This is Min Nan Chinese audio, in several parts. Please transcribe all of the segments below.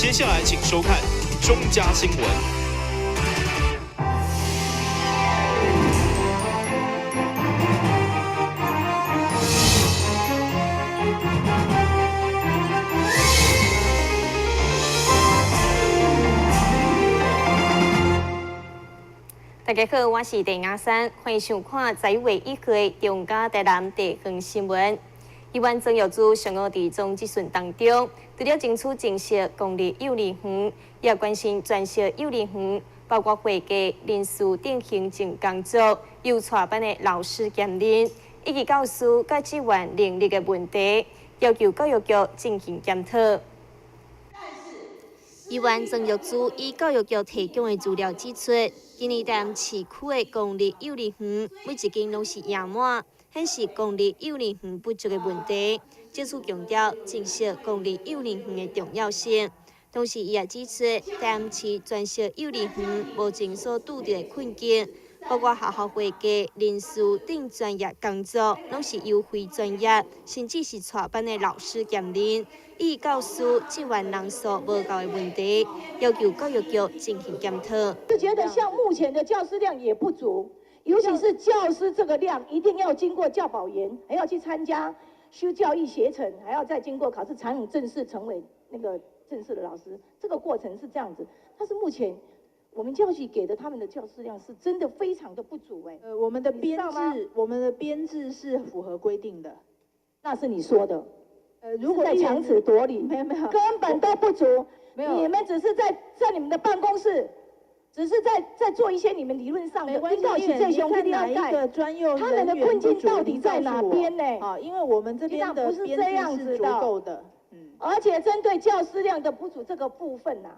接下來請收看中嘉新聞。大家好，我是鄭雅珊，歡迎收看11月1號的中嘉台南地方新聞。議員曾玉珠上午佇總質詢當中，除了爭取增設公立幼兒園，也關心專設幼兒園，包括會計、人事等行政工作，由帶班的老師兼任，以及教師佮職員能力的問題，要求教育局進行檢討。議員曾玉珠以教育局提供的資料指出，今年台南市區的公立幼兒園每一間攏是額滿，顯示公立幼兒園不足的問題。藉此強調增設公立幼兒園的重要性。同時，伊也指出，台南市專設幼兒園目前所拄著的困境，包括學校會計、人事等專業工作，攏是由非專業，甚至是帶班的老師兼任，以教師職員人數無夠的問題，要求教育局進行檢討。就覺得像目前的教師量也不足，尤其是教師這個量，一定要經過教保員，還要去參加修教育學程，還要再經過考試，才能正式成為那個正式的老師。這個過程是這樣子，但是目前我們教育給的他們的教師量是真的非常的不足哎。我們的編制是符合規定的，那是你說的。如果在強詞奪理，沒有沒有，根本都不足。沒有，你們只是在你們的辦公室，只是在做一些你們理論上的。沒關係，這兄弟哪一個專用他們的困境到底在哪邊呢？啊，因為我們這邊的不是這樣子足夠的。嗯，而且針對教師量的不足這個部分啊，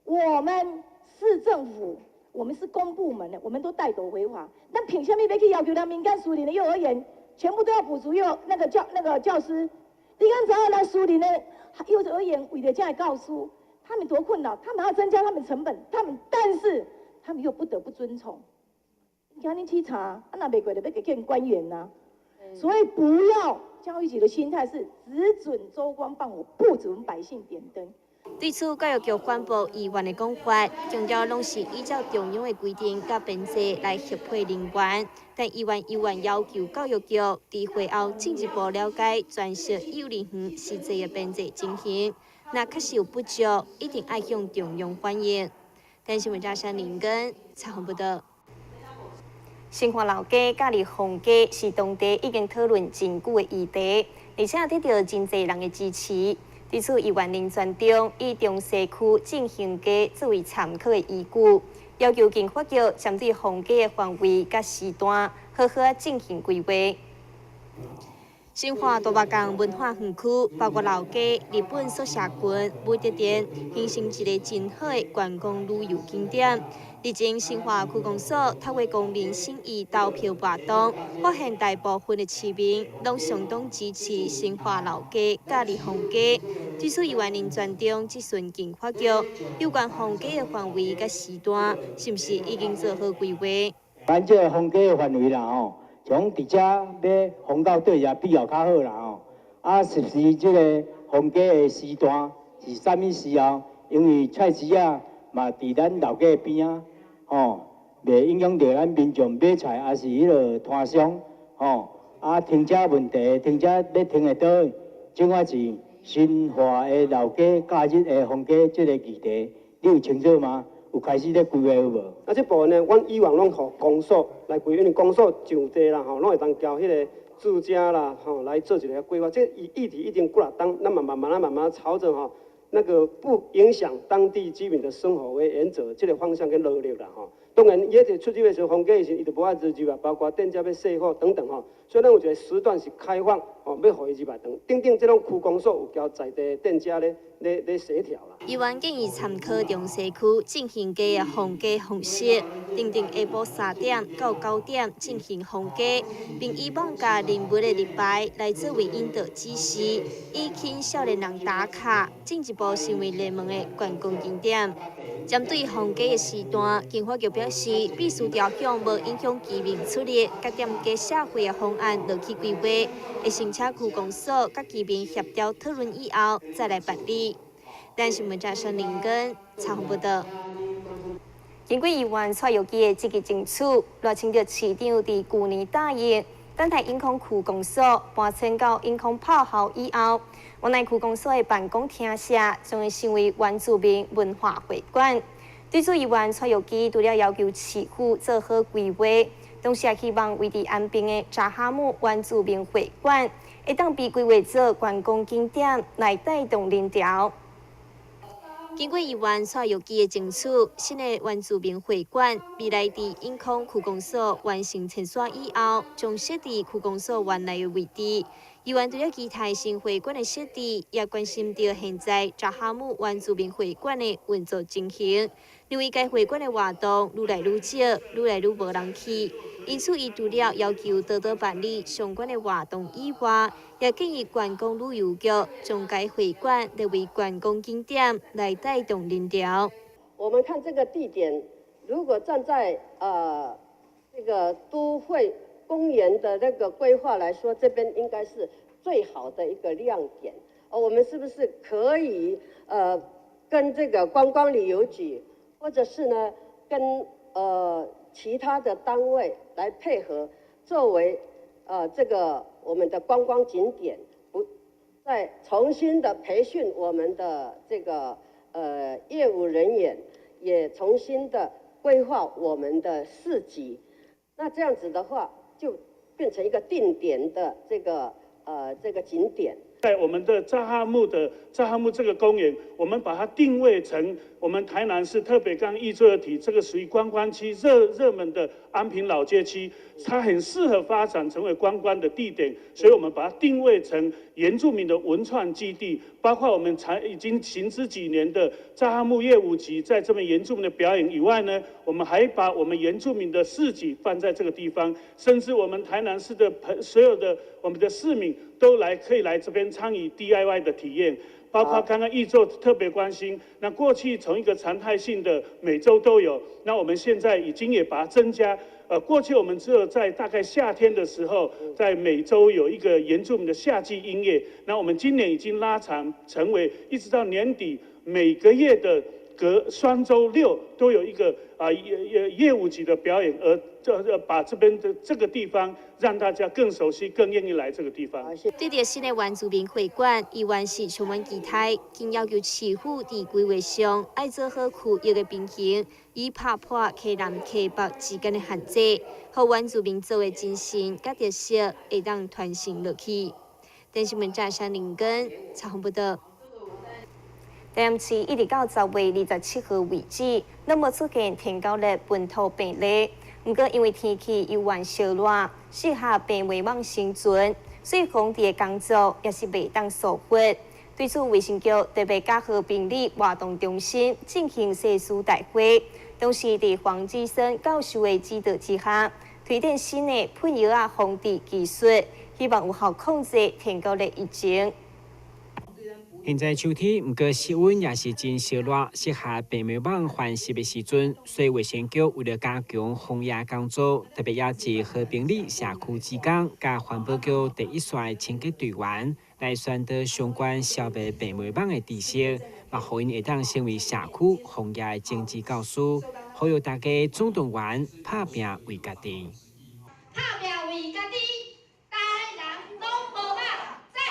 我們市政府，我們是公部門的，我們都帶頭違法。那憑什麼欲去要求咱民間私立的幼兒園全部都要補足幼那個教那個教師？你敢知影咱私立的幼兒園為了這樣教師，他們多困擾，他們要增加他們成本，他們但是他們又不得不遵從。你趕緊去查，啊若袂過就欲去見官員吶。所以不要教育局的心態是只准州官放火，不准百姓點燈。對此，教育局反駁議員的講法，強調攏是依照中央的規定佮編制來核配人員。但議員猶原要求教育局佇會後進一步了解專設幼兒園實際的編制情形，若確實有不足，一定愛向中央反映。台視新聞記者林根採訪報導。新化老街、佮麗鳳街是當地已經討論真久的議題，而且得到真濟人的支持。對此，議員林傳中以中西區振興街作為參考的依據，要求經發局針對封街的範圍佮時段，好好進行規劃。新化大峇港文化園區，包括老街、日本宿舍群、武德殿，形成一個真好的觀光旅遊景點。日前，新化區公所透過公民審議投票活動，發現大部分的市民攏相當支持新化老街佮麗鳳街。對此，議員林傳中質詢經發局，有關封街的範圍佮時段，是毋是已經做好規劃？咱這個封街的範圍啦，吼，從佇遮欲封到佗也比較較好啦，吼。啊，實施這個封街的時段是啥物時候？因為菜市仔嘛佇咱老街邊仔，吼，袂影響著咱民眾買菜，抑是彼落攤商，吼。啊，停車問題，停車欲停佇佗，這款是新化的老街假日的封街這個議題，你有清楚嗎？有開始咧規劃有無？啊，這部分呢，阮以往攏予公所來規劃，因為公所上地啦，吼，攏會當交彼個住家啦，吼，來做一個規劃。這議題已經幾若冬，咱嘛慢慢仔慢慢朝著吼，那個不影響當地居民的生活為原則，這個方向去努力啦，吼。當然，伊迄個出入的時候，封街的時陣，伊就無愛入啊，包括店家欲卸貨等等吼。所以咱有一個時段是開放，吼，欲予伊入來等。等等，這種區公所有交在地店家咧協調啦。議員建議參考中西區振興街的封街方式，定定下晡3點到9點進行封街，並以艋舺人物的立牌來作為引導指示，以吸引少年人打卡，進一步成為熱門的觀光景點。針對封街的時段，經發局表示，必須調向無影響居民出入，佮店家社會的方案落去規劃，會先請區公所佮居民協調討論以後，再來辦理。但是文嘉生林根采访报道。经过议员蔡玉基的积极争取，赖清德市长伫旧年答应，等待永康区公所搬迁到永康炮校以后，原来区公所的办公厅舍将会成为原住民文化会馆。对此，议员蔡玉基除了要求市府做好规划，同时也希望位伫安平的查哈姆原住民会馆会当被规划做观光景点，来带动人潮。经过议员蔡玉基的争取，新的原住民会馆未来伫永康区公所完成迁徙以后，将设伫区公所原来的位置。议员除了期待新会馆的设置，也关心著现在查哈姆原住民会馆的运作情形，认为该会馆的活动愈来愈少，愈来愈无人去。因此，伊除了要求多多办理相关的活动以外，也建议观光旅游局将该会馆列为观光景点，来带动人潮。我们看这个地点，如果站在这个都会公园的那个规划来说，这边应该是最好的一个亮点。哦，我们是不是可以跟这个观光旅游局，或者是呢跟其他的单位来配合，作为这个我们的观光景点，不再重新的培训我们的这个业务人员，也重新的规划我们的市集，那这样子的话，就变成一个定点的这个景点。在我们的扎哈木这个公园，我们把它定位成我们台南市特别刚议座提，这个属于观光区热门的安平老街区，它很适合发展成为观光的地点，所以我们把它定位成原住民的文创基地，包括我们才已经行之几年的扎哈木乐舞集，在这边原住民的表演以外呢，我们还把我们原住民的市集放在这个地方，甚至我们台南市的所有的我们的市民都来可以来这边参与 DIY 的体验，包括刚刚议座特别关心，那过去从一个常态性的每周都有，那我们现在已经也把它增加。过去我们只有在大概夏天的时候，在每周有一个原住民的夏季音乐，那我们今年已经拉长成为一直到年底每个月的隔双周六都有一个乐舞集的表演，而这把这边的这个地方让大家更熟悉，更愿意来这个地方。对著新的原住民会馆，议员是充满期待，更要求市府伫规划上爱做好区域的平衡，以拍破溪南溪北之间的限制，予原住民族的精神佮特色会当传承落去。电视媒体陈林根采访报道。台南市一直到10月27号为止，拢无出现天狗热本土病例。毋过因为天气犹原烧热，适合病媒蚊生存，所以防治的工作也是袂当疏忽。对此，卫生局特别佮和平里活动中心进行誓师大会，同时伫黄志森教授的指导之下，推展新的喷药仔防治技术，希望有效控制天狗热疫情。现在秋天，毋过气温也是真烧热，适合病媒蚊繁殖的时阵，所以卫生局为了加强防疫工作，特别邀集和平里社区志工佮环保局第一线清洁队员来宣导相关消灭病媒蚊的知识，嘛予𪜶会当成为社区防疫的种子教师，呼吁大家总动员拍拚为家己。拍拚为家己，台南拢无肉，赞！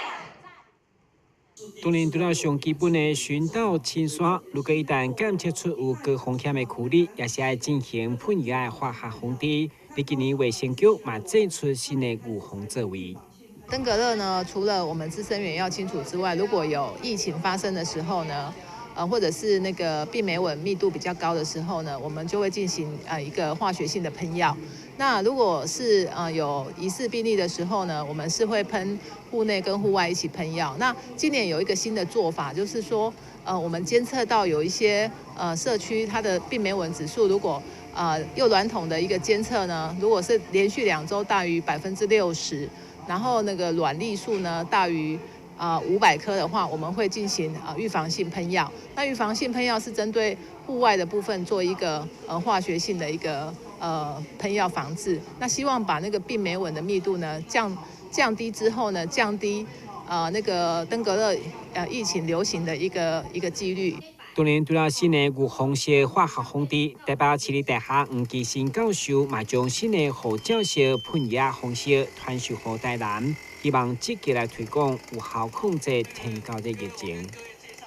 当然，除了上基本的巡倒清刷，如果一旦检测出有高风险的区域，也是爱进行喷药的化学防治。伫今年卫生局嘛祭出新的预防作为。登革热呢，除了我们孳生源要清楚之外，如果有疫情发生的时候呢，或者是那个病媒蚊密度比较高的时候呢，我们就会进行一个化学性的喷药。那如果是有疑似病例的时候呢，我们是会喷户内跟户外一起喷药。那今年有一个新的做法，就是说，我们监测到有一些社区它的病媒蚊指数，如果诱卵桶的一个监测呢，如果是连续2周大于60%，然后那个卵粒数呢大于500颗的话，我们会进行预防性喷药。那预防性喷药是针对户外的部分做一个化学性的一个喷药防治。那希望把那个病媒蚊的密度呢降低之后呢，降低那個登革熱疫情流行的一個幾率。當然，除了新的預防式化學防治，台北市立大學黃基新教授嘛將新的護照式噴藥方式傳授予台南，希望積極來推廣，有效控制登革熱疫情。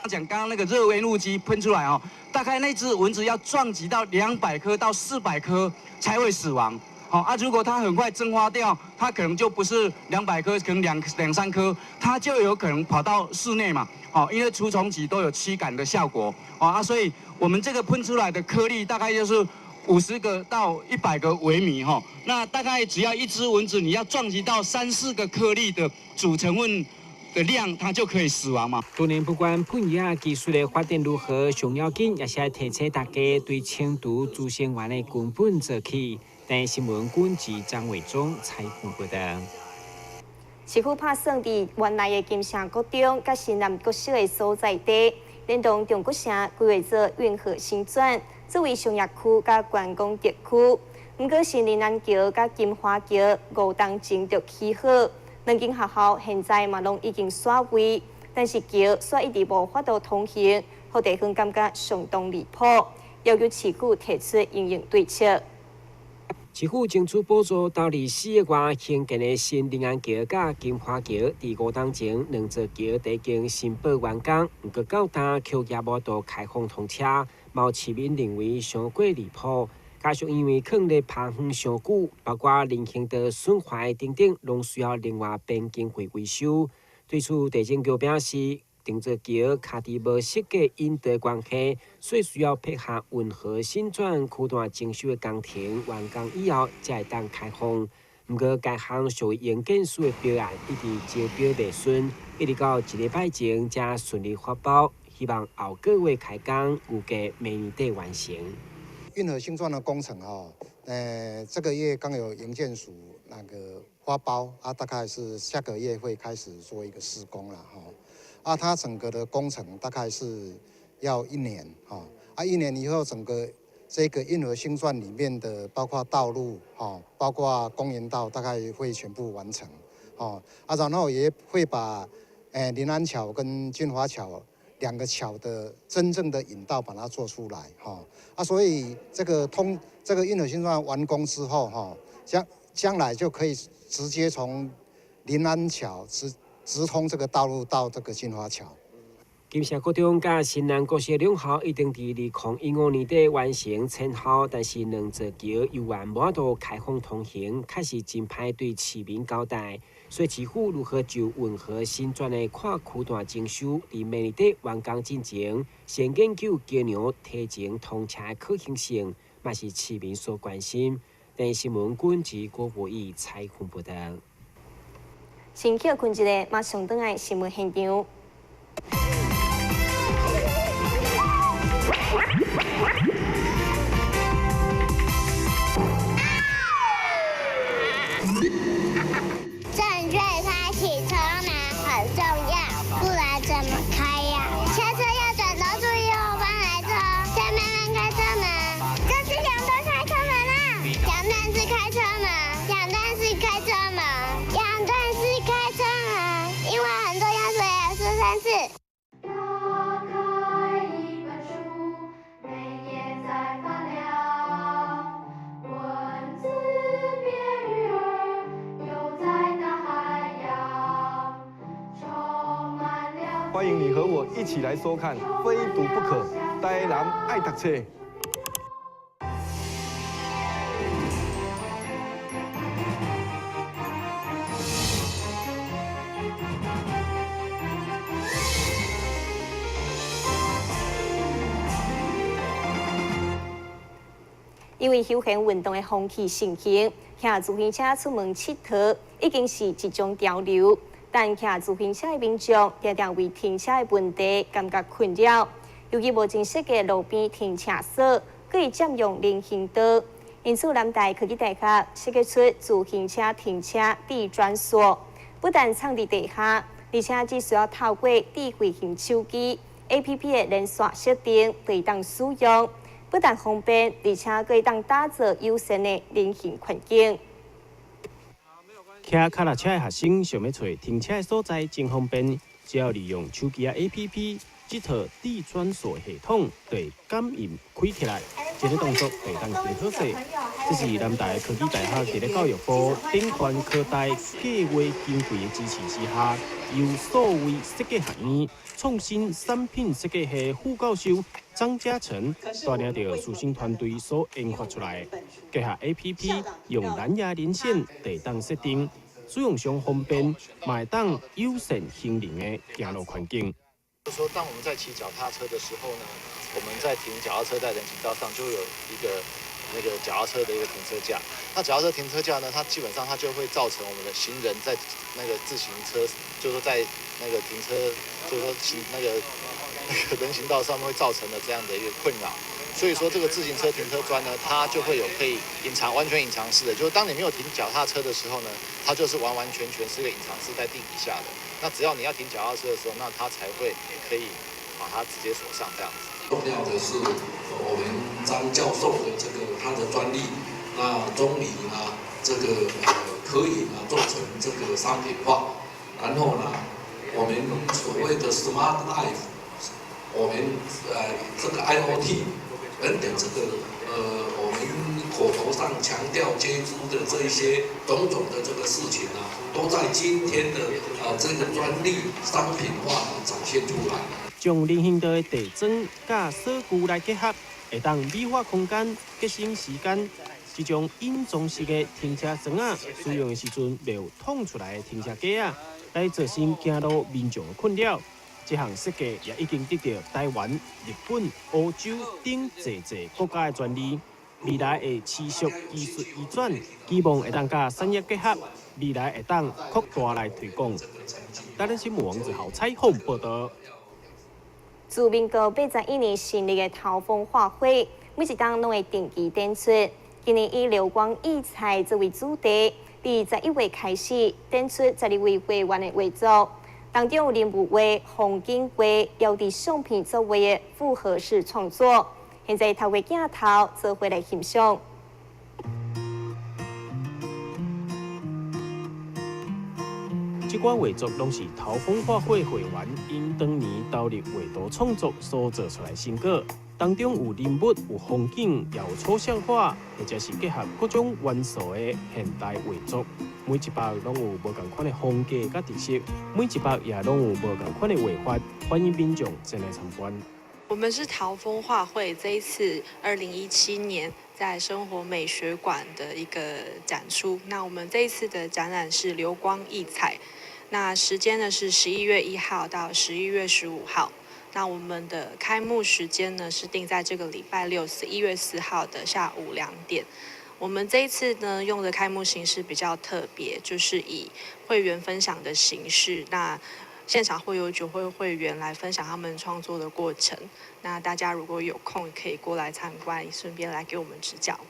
講剛剛那個熱煙霧機噴出來哦，大概那隻蚊子要撞擊到200顆到400顆才會死亡。好啊，如果它很快蒸發掉，它可能就不是200顆，可能兩三顆，它就有可能跑到室內嘛。好，因為除蟲劑都有驅趕的效果。啊，所以我們這個噴出來的顆粒大概就是50個到100個微米哈。那大概只要一隻蚊子，你要撞擊到三四個顆粒的主成分的量，它就可以死亡嘛。當然，不管噴藥技術的發展如何，上要緊也是愛提醒大家對清除孳生源的根本做起。台視新聞軍記張偉忠採訪報道。市府拍算佇原來的金城國中佮新南國小的所在地，連同中國城規劃做運河新轉，作為商業區佮觀光特區。毋過新林安橋佮金華橋五冬前就起好，兩間學校現在嘛攏已經徙位，但是橋卻一直無法度通行，予地方感覺相當離譜，要求市府提出因應對策。市府爭取補助，投入4億外興建的新林安橋佮金華橋，佇5冬前兩座橋都已經申報完工，毋過到今卻也無度開放通車，有市民認為傷過離譜。加上因為囥咧拍遠傷久，包括人行道損壞等等，攏需要另外編經費維修。對此，地政局表示，兩座橋卡佇無設計引導關係，所以需要配合運河新轉區段整修的工程完工以後，才會當開放。毋過，該項屬於營建署的標案一直招標未順，一直到一禮拜前才順利發包，希望後個月開工，預計明年底完成。運河新轉的工程哦，這個月剛有營建署那個發包啊，大概是下個月會開始做一個施工了哈。啊，它整個的工程大概是要一年哈，啊，一年以後整個這個運河新轉裡面的包括道路哈，包括公園道，大概會全部完成，哦，啊，然後也會把林安橋跟金華橋兩個橋的真正的引道把它做出來，哈，啊，所以這個通這個運河新轉完工之後，哈，將來就可以直接從林安橋直通這個道路到這個金華橋。金城國中佮新南國小兩校一定佇2015年底完成遷校，但是兩座橋猶原無法度開放通行，確實真歹對市民交代。所以市府如何就運河新轉的跨區段整修，佇明年底完工進前，先研究橋梁提前通車的可行性，嘛是市民所關心。台視新聞軍記郭博義採訪報道。先歇睏一下，馬上轉來新聞現場。正確開啟車門很重要，不然怎麼開呀？下車要轉頭注意後方來車，再慢慢開車門。這是兩段開車門啊！兩段式開車門，兩段式開車門，兩段式開車門，因為很重要，所以要說三次。打開一本書，每頁在發亮，文字變魚兒，游在大海洋，充滿了。歡迎你和我一起來收看《非讀不可》，台南愛讀冊。因為休閒運動的風氣盛行，騎自行車出門𨑨迌已經是一種潮流。但騎自行車的民眾常常為停車的問題感覺困擾，尤其無真設計路邊停車所，閣會佔用人行道。因此，南台科技大學設計出自行車停車地轉所，不但藏佇地下，而且只需要透過智慧型手機 APP 的連線設定，就會當使用。不但方便，而且閣會當打造友善的人行環境。騎跤踏車的學生想欲揣停車的所在真方便，只要利用手機仔 APP，這套地轉鎖系統就會感應開起來，這個動作就會當真好勢。這是南台科技大學佇咧教育部頂環科大計畫經費的支持之下，由數位設計學院創新產品設計系副教授張嘉誠帶領著師生團隊所研發出來的。結合 APP，用藍牙連線就會當設定，使用上方便，嘛會當友善行人的行路環境。就說，當我們在騎腳踏車的時候呢，我們在停腳踏車在人行道上，就會有一個那個腳踏車的一個停車架。那腳踏車停車架呢，它基本上它就會造成我們的行人在那個自行車，就是說在那個停車，就是說行那個人行道上面會造成的這樣的一個困擾。所以說，這個自行車停車磚呢，它就會有可以隱藏、完全隱藏式的，就是當你沒有停腳踏車的時候呢，它就是完完全全是個隱藏式在地底下的。那只要你要停腳踏車的時候，那它才會可以把它直接鎖上這樣子。重要的是，我們張教授的這個他的專利，那終於呢，這個可以呢做成這個商品化，然後呢，我們所謂的 Smart Life，我們這個 IoT 等等這個我們口頭上強調皆知的這一些種種的這個事情啊，都在今天的這個專利商品化展現出來。將人行道的地磚佮鎖具來結合，會當美化空間、節省時間。這種隱藏式的停車磚仔，使用的時陣袂有挵出來的停車格仔，來造成行路民眾的困擾。這項設計也已經得到台灣、日本、歐洲等濟濟國家的專利。未來會持續技術移轉，希望會當佮產業結合，未來會當擴大來推廣。台南新聞王子豪採訪報導。自民國81年成立的桃風畫會，每一冬攏會定期展出。今年以流光溢彩作為主題，佇11月開始展出12位會員的畫作，當中有人物畫、風景畫、有佇相片作畫的複合式創作。現在透過鏡頭做伙來欣賞。這寡畫作攏是桃風畫會會員𪜶當年投入畫圖創作所做出來成果，當中有人物、有風景，也有抽象畫，或者是結合各種元素的現代畫作。每一幅攏有無仝款的風格佮特色，每一幅也攏有無仝款的畫法，歡迎民眾前來參觀。我們是桃風畫會這一次2017年在生活美學館的一個展出。那我們這一次的展覽是流光溢彩，那時間呢是11月1號到11月15號。那我們的開幕時間呢是定在這個禮拜六11月4號的下午2點。我們這一次呢用的開幕形式比較特別，就是以會員分享的形式。那現場會有9位會員來分享他們創作的過程。那大家如果有空，可以過來參觀，順便來給我們指教。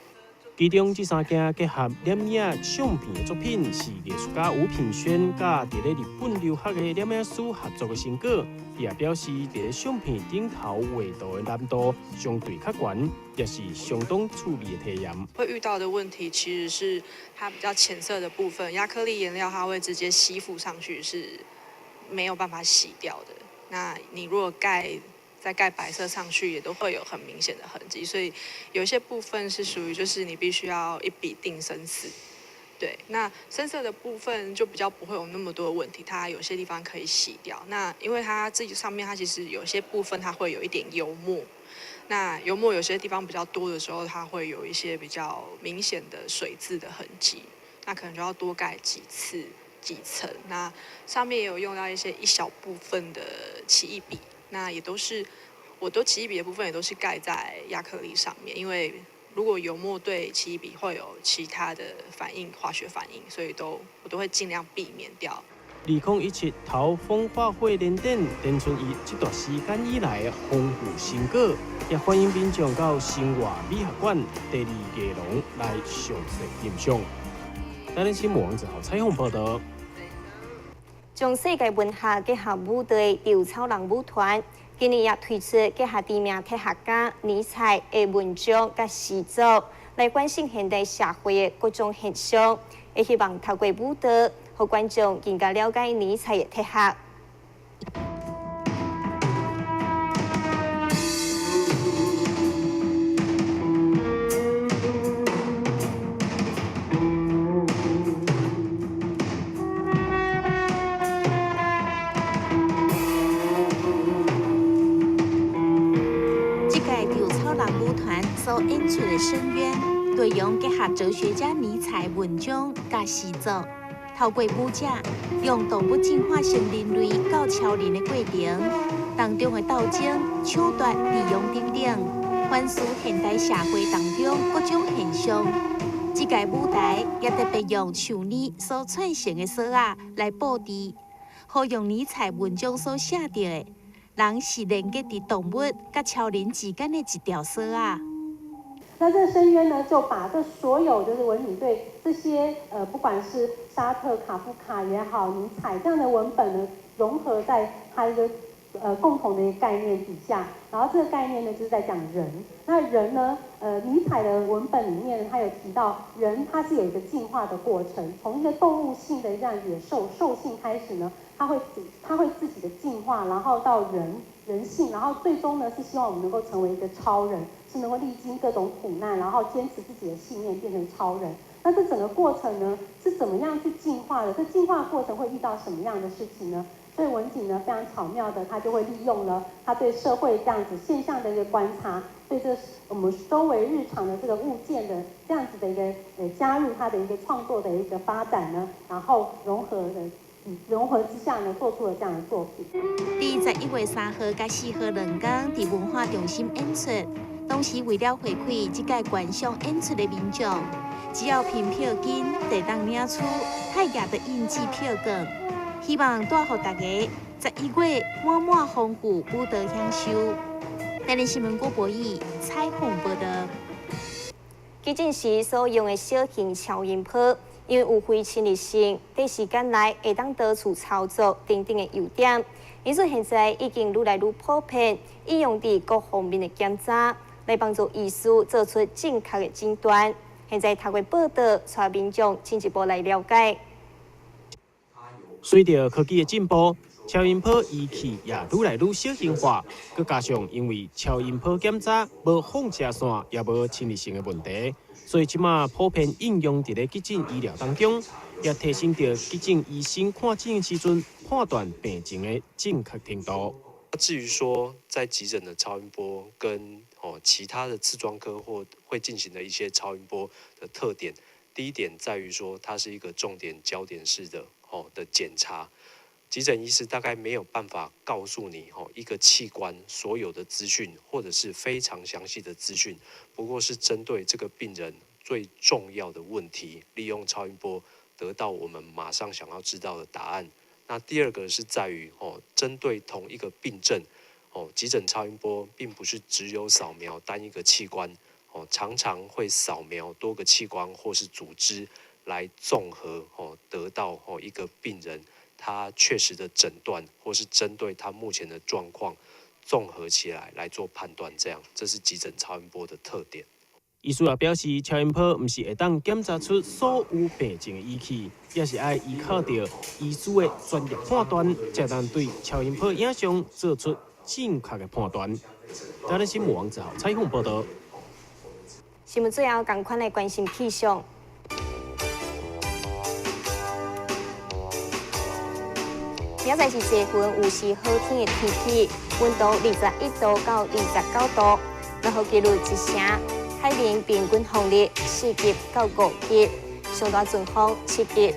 其中這三件結合攝影相片的作品，是藝術家吳品萱佮佇咧日本留學的攝影師合作的成果。伊也表示，佇咧相片頂頭畫圖的難度相對較懸，也是相當趣味的體驗。會遇到的問題其實是它比較淺色的部分，亞克力顏料它會直接吸附上去，是沒有辦法洗掉的。那你如果再蓋白色上去，也都會有很明顯的痕跡。所以有一些部分是屬於就是你必須要一筆定生死。對，那深色的部分就比較不會有那麼多的問題，它有些地方可以洗掉。那因為它自己上面它其實有些部分它會有一點油墨，那油墨有些地方比較多的時候，它會有一些比較明顯的水漬的痕跡，那可能就要多蓋幾次幾層。那上面也有用到一些一小部分的奇異筆，那也都是我都奇異筆的部分也都是蓋在亞克力上面，因為如果油墨對奇異筆會有其他的反應，化學反應，所以我都會盡量避免掉。2017桃風畫會聯展展出伊這段時間以來的豐富成果，也歡迎民眾到生活美學館第二藝廊來詳細欣賞。台南新聞王子豪採訪報導。將世界文學結合舞蹈的稻草人舞團，今年也推出結合知名哲學家尼采的文章佮詩作，來關心現代社會的各種現象。會希望透過舞蹈，予觀眾更加了解尼采的哲學。這屆稻草人舞團所演出的深淵，內容結合哲學家尼采文章佮詩作，透過舞者用動物進化成人類到超人的過程當中的鬥爭、搶奪、利用等等，反思現代社會當中各種現象。這屆舞台也特別用樹呢所串成的索仔來佈置，呼應尼采文章所寫著的，人是連結佇動物佮超人之間的一條索仔。那這個深淵呢，就把這所有就是文景對這些不管是沙特、卡夫卡也好，尼采這樣的文本呢，融合在它一個共同的一個概念底下。然後這個概念呢，就是在講人。那人呢，尼采的文本裡面，他有提到人，他是有一個進化的過程，從一個動物性的這樣野獸獸性開始呢，他會自己的進化，然後到人性，然後最終呢，是希望我們能夠成為一個超人，是能夠歷經各種苦難，然後堅持自己的信念，變成超人。那這整個過程呢，是怎麼樣去進化的？這進化過程會遇到什麼樣的事情呢？所以文景呢，非常巧妙的，他就會利用了他對社會這樣子現象的一個觀察，對這我們周圍日常的這個物件的這樣子的一個加入他的一個創作的一個發展呢，然後融合的。融合之下呢，做出了這樣的作品。佇11月3號佮4號兩天，佇文化中心演出，當時為了回饋這屆觀賞演出的民眾，只要憑票金，就會當領取太陽的印記票券，希望帶予大家11月滿滿豐富舞蹈享受。台南新聞郭博義採訪報導。急診時所用的小型超音波，因為有非侵入性，短時間內會當多處操作等等的優點，因此現在已經愈來愈普遍，應用佇各方面的檢查，來幫助醫師做出正確的診斷。現在透過報道，帶民眾進一步來了解。隨著科技的進步，超音波儀器也愈來愈小型化，閣加上因為超音波檢查無放射線，也無侵入性的問題，所以這馬普遍應用佇咧急診醫療當中，也提升著急診醫生看診的時陣判斷病情的正確程度。至於說在急診的超音波跟其他的次專科或會進行的一些超音波的特點，第一點在於說它是一個重點焦點式的檢查。急診醫師大概沒有辦法告訴你一個器官所有的資訊，或者是非常詳細的資訊，不過是針對這個病人最重要的問題，利用超音波得到我們馬上想要知道的答案。那第二個是在於針對同一個病症，急診超音波並不是只有掃描單一個器官，常常會掃描多個器官或是組織來綜合得到一個病人他確實的診斷，或是針對他目前的狀況綜合起來來做判斷，這樣這是急診超音波的特點。醫師也表示，超音波毋是會當檢查出所有病症的儀器，也是愛依靠著醫師的專業判斷，才能對超音波影像做出正確的判斷。台南新聞王子豪採訪報道。新聞最後，仝款來關心氣象。明仔載是多雲，有時好天的天氣，溫度21度到29度，落雨幾率1成。海面平均風力4級到5級，上大陣風7級。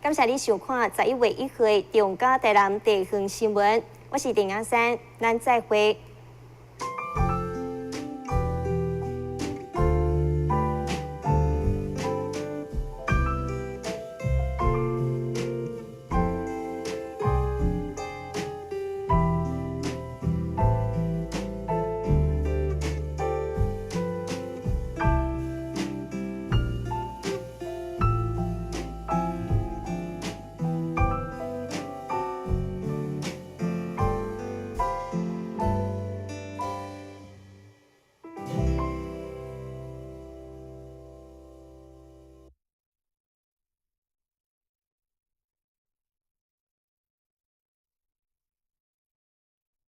感謝你收看11月1號的中嘉台南地方新聞，我是鄭雅珊，咱再會。